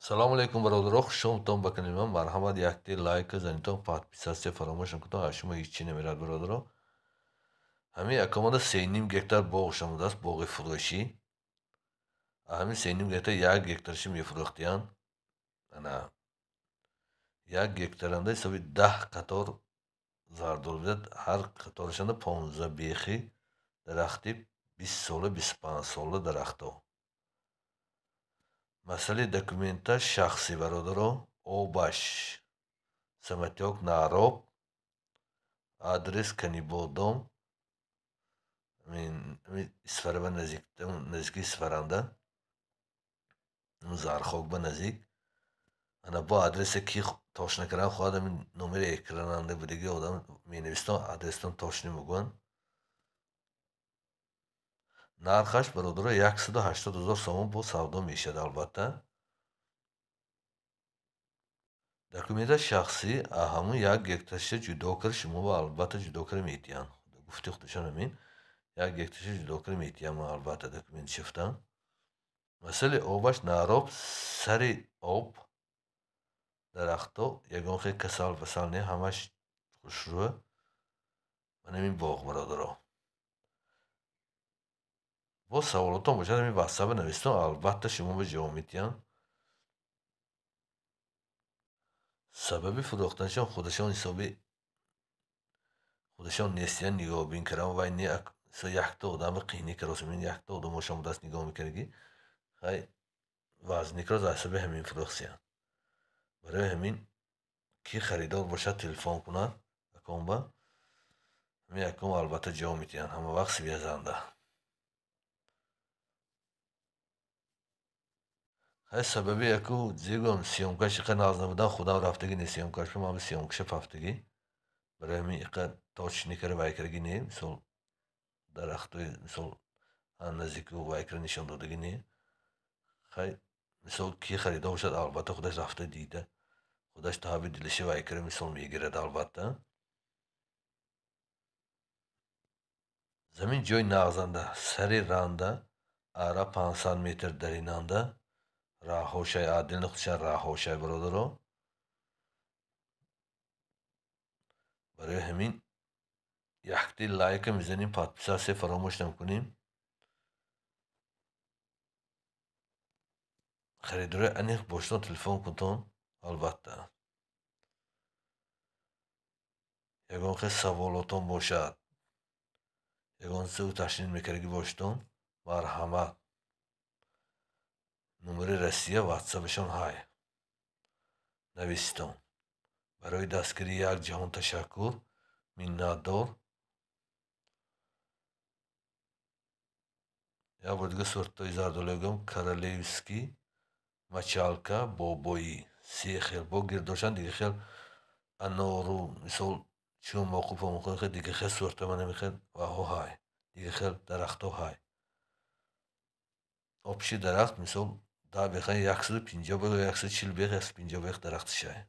Салому алейкум, бародаро, хушомадтон ба канали ман. Марҳамат, якте лайка занитон, подписаться фаромӯш накунтон, аз шумо ҳеҷ чӣ намерад, бародаро. Ҳамин акомада 3,5 гектар боғ шомадааст, боғи фурӯшӣ. Ҳамин 3,5 гектар як гектарши мефурӯхтиянд. Ана як гектаранда ҳисоби 10 қатор зардолу бидад, ҳар қаторашанда 15 бехи дарахти 20 сола, 25 сола дарахто. Масъалаи документа шахсӣ, бародаро, обаш самотёк Нароб, адрес Канибодом, Исфараба наздики Исфаранда, Зархок ба наздик. Ана бо адресе ки тош накардан хоҳад, ҳамин номери экрананда будиги одам менавистон, адрестон тош намегӯянд. Нархаш, бародаро, 180 000 сомон бо савдо мешавад, албатта. Документа шахсӣ, ҳамун як гектарша ҷудо кард, шумо албатта ҷудо карда метиҳанд. Гуфти худашон ҳамин, як гектарша ҷудо карда метиҳам, албатта документ шифтан. Масъалаи обаш Нароб, сари об, дарахто ягон хел касал басал не, ҳамаш хушрӯ. Ман ҳамин боғ, бародаро. Бо саволотон бошад, ҳамин ватсапа навистон, албатта шумо ба ҷавоб медиҳам. Сабаби фурӯхтанашон худашон ҳисоби худашон нестиян, нигоҳбин кардам, вай не якта одами қийни карос, якта одамошон будаст нигоҳ мекардаги, хай вазникро аз ҳисоби ҳамин фурӯхтиянд. Барои ҳамин ки харидор бошад, телефон кунад акомба, ҳамин аком албатта ҷавоб медиҳанд, ҳама вақт связанда. Хай сабаби яку зигом съёмкаш иқа нағз набудан, худам рафтагӣ не съёмкаш, ман съёмкаша пафтагӣ. Барои ҳамин иқа точно кара вай карагӣ не, мисол дарахтои мисол наздику вай кара нишон додагӣ не. Хай мисол ки харидор бошад, албатта худаш рафта дида, худаш таби дилаши вай кара мисол мегирад, албатта. Замин ҷои нағзанда, сари ранда, ара 500 метр даринанда, раҳошай адилни худшан раҳошай, бародаро. Барои ҳамин якти лайка мезанем, подписаться фаромӯш накунем. Харидорои аниқ бошдон телефон кунтон, албатта. Ягон хел саволотон бошад, ягон чиз уточнить мекардагӣ бошдон, марҳамат. Номери Россия ватсапашон ҳай. Нависитон. Барои дастгирии як ҷаҳон ташаккур, миннатдор. Як бор дига сортҳои зардолуя гӯям: королевский, мачалка, бобоӣ. Се хел бо гирдошан, дига хел анору, мисол чумоқу помоқу, дига хел сорта ман ҳамин ваҳо ҳай, дига хел дарахто ҳай. Общий дарахт мисол 10 беха 150 бех, 140 бех, 150 бех дарахтшай.